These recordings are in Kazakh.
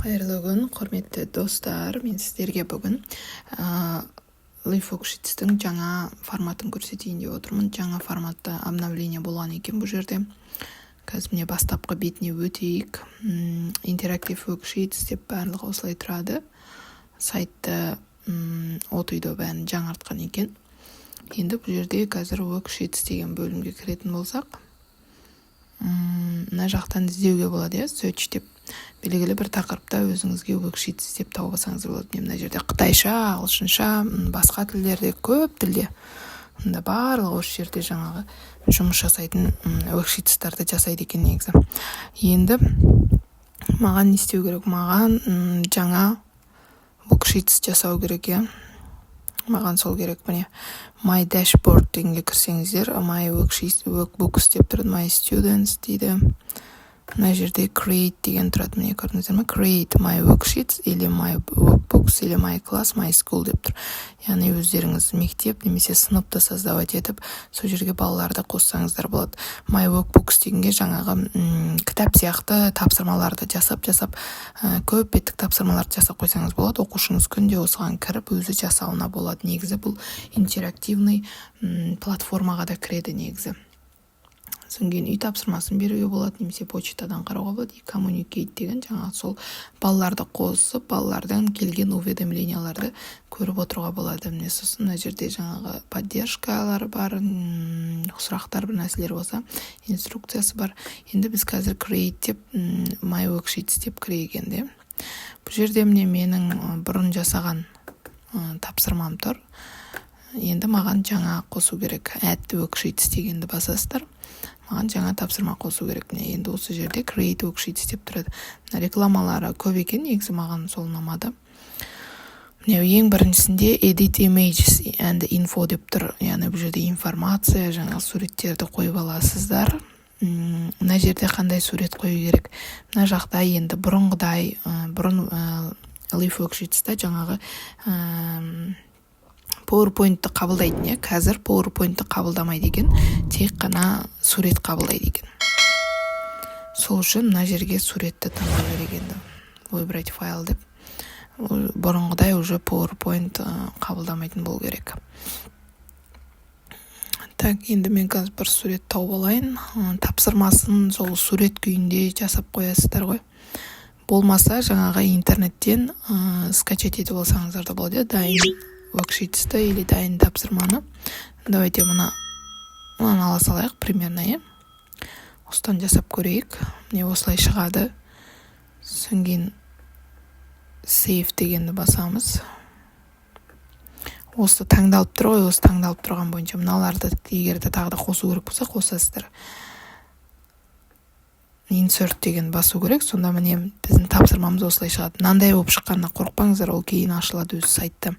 Қайырлы күн, құрметті достар! Мен сіздерге бүгін Live Worksheets'тің жаңа форматын көрсетейін деп отырмын. Жаңа форматта обновление болған екен. Бұл жерде қазір, міне, бастапқы бетіне өтейік. Interactive Worksheets деп барлығы осылай тұрады. Сайтты от үйде бәрін жаңартқан екен. Енді бұл жерде қазір Worksheets деген бөлімге кіретін болсақ, мына жақтан іздеуге болады, иә, Search деп. Белгілі бір тақырыпта өзіңізге worksheet іздеп тауып алсаңыз болады. Міне, мына жерде қытайша, ағылшынша, басқа тілдерде, көп тілде мында барлығы осы жерде жаңағы жұмыс жасайтын worksheets тарды жасайды екен негізі. Енді маған не істеу керек? Маған жаңа worksheets жасау керек, иә, маған сол керек. Міне, My Dashboard дегенге кірсеңіздер, My Worksheets, Workbooks деп тұрады, My Students дейді. Мына жерде Create деген тұрады, міне, көрдіңіздер ме? Create My Worksheets или My Workbooks или My Class, My School деп тұр. Яғни өздеріңіз мектеп немесе сыныпты создавать етіп, сол жерге балаларды қоссаңыздар болады. My Workbooks дегенге жаңағы кітап сияқты тапсырмаларды жасап жасап, көп беттік тапсырмаларды жасап қойсаңыз болады. Оқушыңыз күнде осыған кіріп, өзі жасауына болады. Негізі бұл интерактивный платформаға да кіреді негізі. Содан кейін үй тапсырмасын беруге болады немесе почтадан қарауға болады. И Communicate деген жаңағы сол балаларды қосып, балалардан келген уведомления ларды көріп отыруға болады. Міне, сосын мына жерде жаңағы поддержка лар бар, сұрақтар, бір нәрселер болса, инструкциясы бар. Енді біз қазір Create деп, My Worksheets деп кірейік. Енді бұл жерде, міне, менің бұрын жасаған тапсырмам тұр. Енді маған жаңа қосу керек. Add Worksheets дегенді басасыздар. Маған жаңа тапсырма қосу керек. Міне, енді осы жерде Create Worksheets деп тұрады. Мына рекламалары көп екен негізі, маған сол ұнамады. Міне, ең біріншісінде Edit Images and Info деп тұр, яғни бұл жерде информация, жаңа суреттерді қойып аласыздар. Мына жерде қандай сурет қою керек? Мына жақта енді бұрынғыдай, бұрын Live Worksheets'та жаңағы PowerPoint'ты қабылдайтын, иә, қазір PowerPoint'ты қабылдамайды екен, тек қана сурет қабылдайды екен. Сол үшін мына жерге суретті таңдау керек енді, Выбрать файл деп. Бұрынғыдай уже PowerPoint қабылдамайтын болу керек. Так, енді мен қазір бір сурет тауып алайын. Тапсырмасын сол сурет күйінде жасап қоясыздар ғой, болмаса жаңағы интернеттен скачать етіп алсаңыздар да болады, иә, дайын worksheets ті или дайын тапсырманы. Давайте мынаны ала салайық примерно, иә, осыдан жасап көрейік. Міне, осылай шығады. Содан кейін Save дегенді басамыз. Осы таңдалып тұр ғой, осы таңдалып тұрған бойынша мыналарды егер де тағы да қосу керек болса, қосасыздар. Insert деген басу керек. Сонда, міне, біздің тапсырмамыз осылай шығады. Мынандай болып шыққанына қорықпаңыздар, ол кейін ашылады өзі сайтта.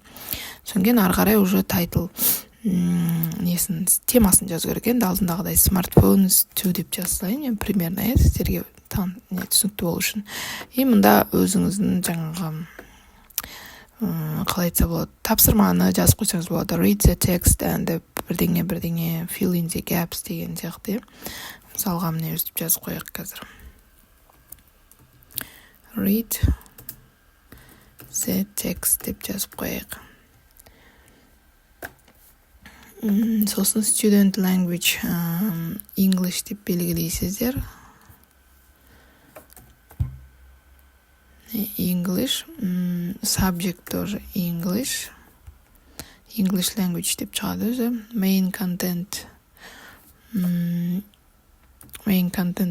Содан кейін ары қарай уже title несін, темасын жазу керек. Енді алдындағыдай Smartphones 2 деп жаза салайын мен примерно, иә, сіздерге не түсінікті болу үшін. И мында өзіңіздің жаңағы, қалай айтса болады, тапсырманы жазып қойсаңыз болады: read the text and бірдеңе бірдеңе, fill in the gaps деген сияқты, иә. Мысалға, міне, өстіп жазып қояйық қазір: read the text деп жазып қояйық. Сосын student language English деп белгілейсіздер. English, subject тоже English, English language деп шығады өзі. Main content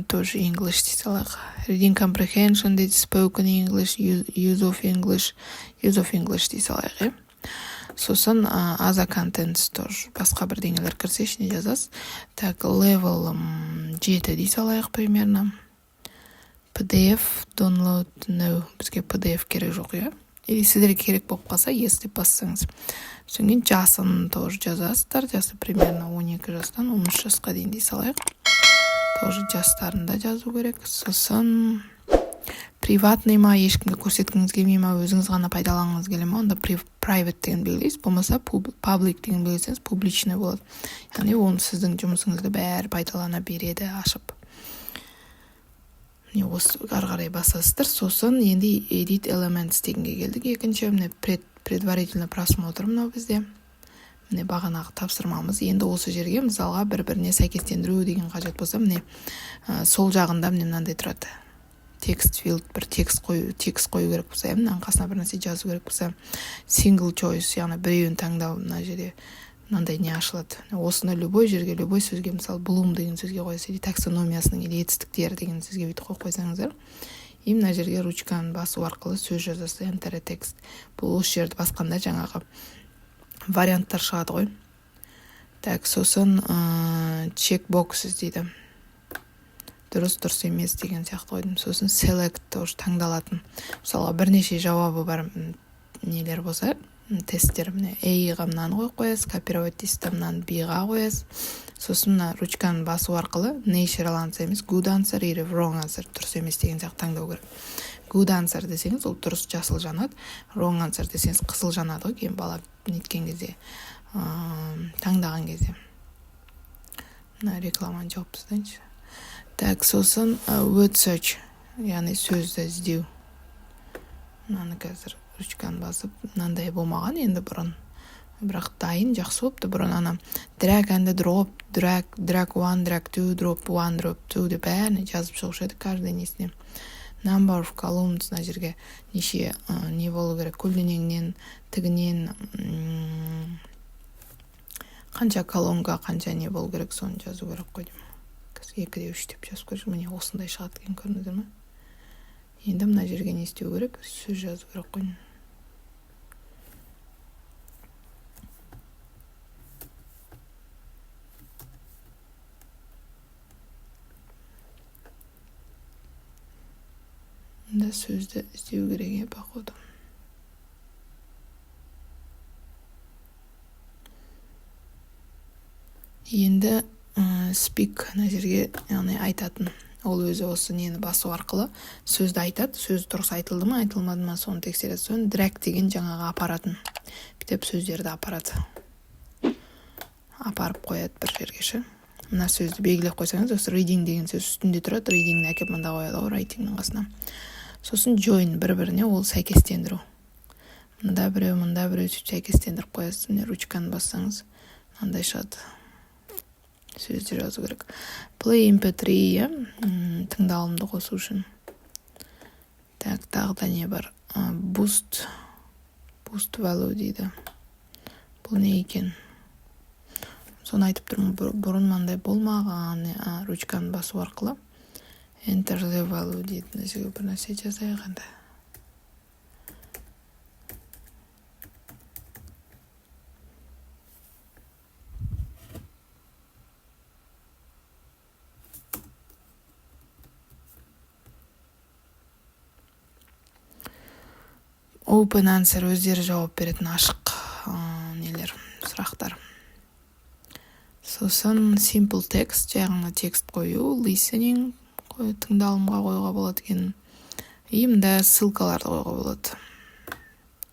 тоже English дей салайық. Reading comprehension дейді, spoken English, use of English, use of English дей салайық, иә. Сосын other contents тоже, басқа бірдеңелер кірсе, ішіне жазасыз. Так, level 7 дей салайық примерно. PDF download, no, бізге PDF керек жоқ, иә, или сіздерге керек болып қалса, yes деп бассаңыз. Содан кейін жасын тоже жазасыздар. Жасы примерно 12 жастан 13 жасқа дейін дей салайық. Тоже жастарын да жазу керек. Сосын приватный ма, ешкімге көрсеткіңіз келмей ма, өзіңіз ғана пайдаланғыңыз келе ма, онда private деген белгілейсіз. Болмаса public деген белгілесеңіз, публичный болады, яғни оны сіздің жұмысыңызды бәрі пайдалана береді ашып. Міне, осы ары қарай басасыздар. Сосын енді Edit Elements дегенге келдік. Екінші, міне, предварительный просмотр мынау бізде. Міне, бағанағы тапсырмамыз. Енді осы жерге, мысалға, бір біріне сәйкестендіру деген қажет болса, міне, сол жағында, міне, мынандай тұрады, text field. Бір текст қою керек болса, иә, мынаның қасына бір нәрсе жазу керек болса, single choice, яғни біреуін таңдау, мына жерде мынандай не ашылады. Осыны любой жерге, любой сөзге, мысалы, Блум деген сөзге қоясыз или таксономиясының, или етістіктері деген сөзге бүйтіп қойып қойсаңыздар, и мына жерге ручканы басу арқылы сөз жазасыз. Enter text, бұл осы жерді басқанда жаңағы варианттар шығады ғой. Так, сосын checkboxes дейді, дұрыс, дұрыс емес деген сияқты қойдым. Сосын select, тоже таңдалатын, мысалға, бірнеше жауабы бар нелер болса, тесттер, міне, A-ға мынаны қойып қоясыз, копировать дейсіз да, мынаны B-ға қоясыз. Сосын мына ручканы басу арқылы natural answer емес, good answer или wrong answer, дұрыс емес деген сияқты таңдау керек. Good answer десеңіз, ол дұрыс, жасыл жанады, wrong answer десеңіз, қызыл жанады ғой. Кейін бала неткен кезде, таңдаған кезде. Мына рекламаны жауып тастайыншы. Так, сосын word search, яғни сөзді іздеу. Мынаны қазір ручканы басып, мынандай болмаған енді бұрын, бірақ дайын, жақсы болыпты. Бұрын ана drag and drop, drag one, drag two, drop one, drop two деп бәріне жазып шығушы еді, каждый несіне. Number of columns, мына жерге неше не болу керек, көлденеңнен, тігінен қанша колонка, қанша не болу керек, соны жазу керек қой деймін. Қазір екі де үш деп жазып көрші. Міне, осындай шығады екен, көрдіңіздер ме? Енді мына жерге не істеу керек? Сөз жазу керек қой. Мында сөзді іздеу керек, иә, походу. Енді speak, мына жерге, яғни айтатын, ол өзі осы нені басу арқылы сөзді айтады. Сөз дұрыс айтылды ма, айтылмады ма, соны тексереді. Соны drag деген жаңағы апаратын, бүйтіп сөздерді апарады, апарып қояды бір жерге ше. Мына сөзді белгілеп қойсаңыз, осы reading деген сөз үстінде тұрады, reading ні әкеліп мында қояды ғой, writing нің қасына. Сосын join, бір біріне ол сәйкестендіру. Мында біреу, мында біреу, сөйтіп сәйкестендіріп қоясыз. Міне, ручканы бассаңыз, мынандай шығады, сөздер жазу керек. Play mp3, иә, тыңдалымды қосу үшін. Так, тағы да не бар? Boost value дейді, бұл не екен? Соны айтып тұрмын, бұрын мынандай болмаған. Ручканы басу арқылы enter the value дейді. Мына жерге бір нәрсе жазайық енді. Open answer, өздері жауап беретін ашық нелер, сұрақтар. Сосын simple text, жай ғана текст қою, listening, тыңдалымға қоюға болады екен. И мында ссылкаларды қоюға болады,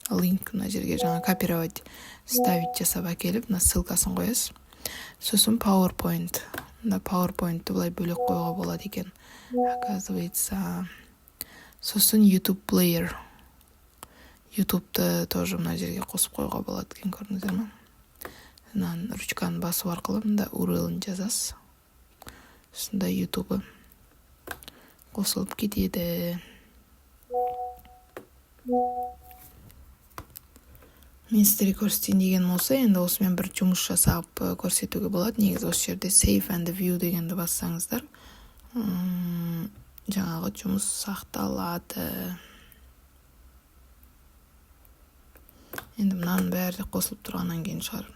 link. Мына жерге жаңа копировать, вставить жасап әкеліп, мына ссылкасын қоясыз. Сосын PowerPoint, мына PowerPoint-ті былай бөлек қоюға болады екен, оказывается. Сосын YouTube player, Ютубты тоже мына жерге қосып қоюға болады екен, көрдіңіздер ма? Мынаны ручканы басу арқылы мында URL-ін жазасыз, сонда Ютубы қосылып кетеді. Мен сіздерге көрсетейін дегенім осы. Енді осымен бір жұмыс жасап көрсетуге болады негізі. Осы жерде Save and View дегенді бассаңыздар, жаңағы жұмыс сақталады. Енді мынаның бәрі де қосылып тұрғаннан кейін шығар,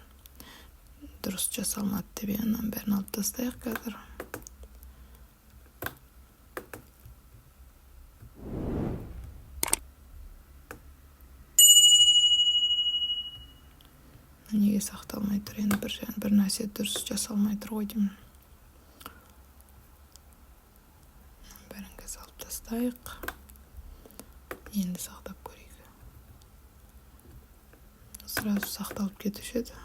дұрыс жасалмады деп, иә. Мынаның бәрін алып тастайық қазір. Неге сақталмай тұр енді? Бір нәрсе дұрыс жасалмай тұр ғой деймін. Бәрін қазір алып тастайық, енді сақтап көрейік. Сразу сақталып кетуші еді.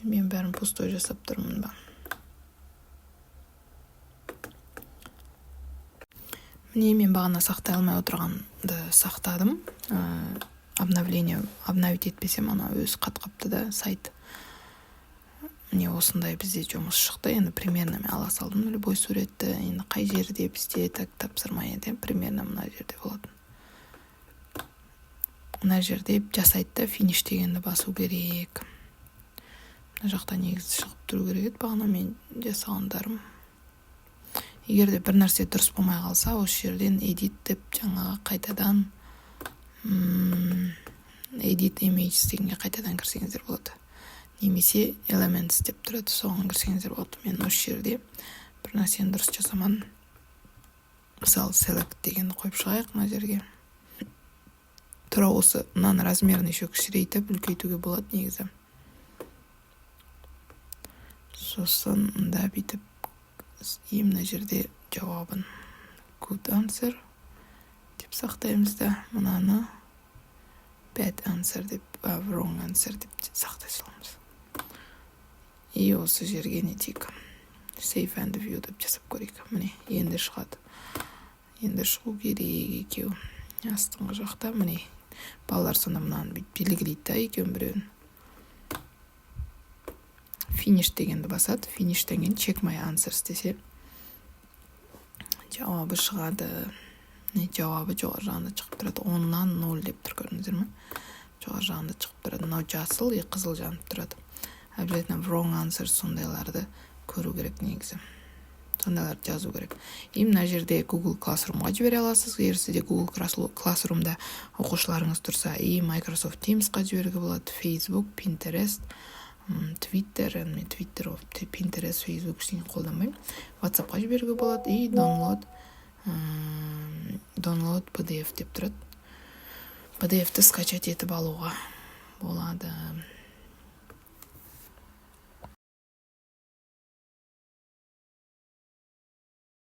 Мен бәрін пустой жасап тұрмын ба? Міне, мен бағана сақтай алмай отырғанды сақтадым. Обновление, обновить етпесем, ана өзі қатып да сайт. Міне, осындай бізде жұмыс шықты. Енді примерно мен ала салдым любой суретті. Енді қай жерде бізде, так, тапсырма еді, примерно мына жерде болатын. Мына жерде жасайды да, финиш дегенді басу керек. Мына жақта негізі шығып тұру керек еді бағана мен жасағандарым. Егер де бір нәрсе дұрыс болмай қалса, осы жерден edit деп, жаңағы қайтадан edit images дегенге қайтадан кірсеңіздер болады немесе elements деп тұрады, соған кірсеңіздер болады. Мен осы жерде бір нәрсені дұрыс жасамадым. Мысалы, select дегенді қойып шығайық мына жерге. Тура осы мынаның размерін еще кішірейтіп, үлкейтуге болады негізі. Сосын мында бүйтіп и мына жерде жауабын good answer деп сақтаймыз да, мынаны bad answer деп, wrong answer деп сақтай саламыз. И осы жерге не дейік, save and view деп жасап көрейік. Міне, енді шығады, енді шығу керек екеуі астыңғы жақта. Міне, балалар сонда мынаны бүйтіп белгілейді да, екеуінің біреуін, финиш дегенді басады. Фиништен кейін check my answers десе, жауабы шығады. Не, жауабы жоғары жағында шығып тұрады, 10-нан 0 деп тұр, көрдіңіздер ме? Жоғары жағында шығып тұрады. Мынау жасыл и қызыл жанып тұрады. Обязательно wrong answer, сондайларды көру керек негізі, сондайларды жазу керек. И мына жерде Google Classroom-ға жібере аласыз, егер сізде Google Classroom-да оқушыларыңыз тұрса, и Microsoft Teams-қа жіберуге болады, Facebook, Pinterest, Twitter. Мен Twitter, Pinterest, Facebook ештеңе қолданбаймын. WhatsApp-қа жіберуге болады. И download PDF деп тұрады, PDF-ті скачать етіп алуға болады.